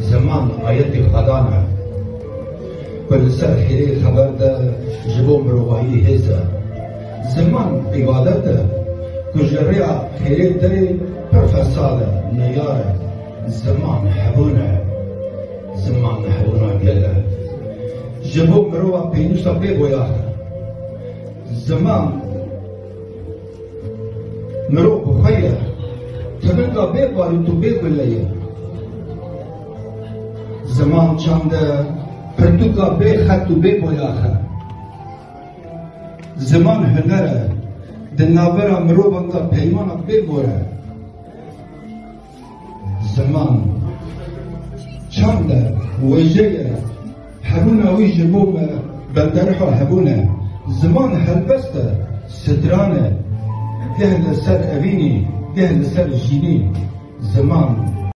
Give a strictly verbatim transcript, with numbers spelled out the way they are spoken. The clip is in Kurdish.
Ziman ayetê Xwedan e, ku li ser xêrê xeber de ji bo mirovahiyê hêz e. Ziman îbadet e, ku ji rêya xêrê derê pir fesad e, neyar e. Ziman hebûn e. Ziman hebûna gel e. Ji bo mirova pênûsa bê boyax e. Ziman mirov bi xwe ye. Tivinga bê barût û bê gule ye. Ziman çand e, pirtûka bê xet û bê boyax e. Ziman huner e, di navbera mirovan de peymana bê mor e. Ziman çand e, wêje ye, hebûna wî ji bo me benderha hebûn e. Ziman helbest e, stran e, geh li ser evînî, geh li ser jînî. Ziman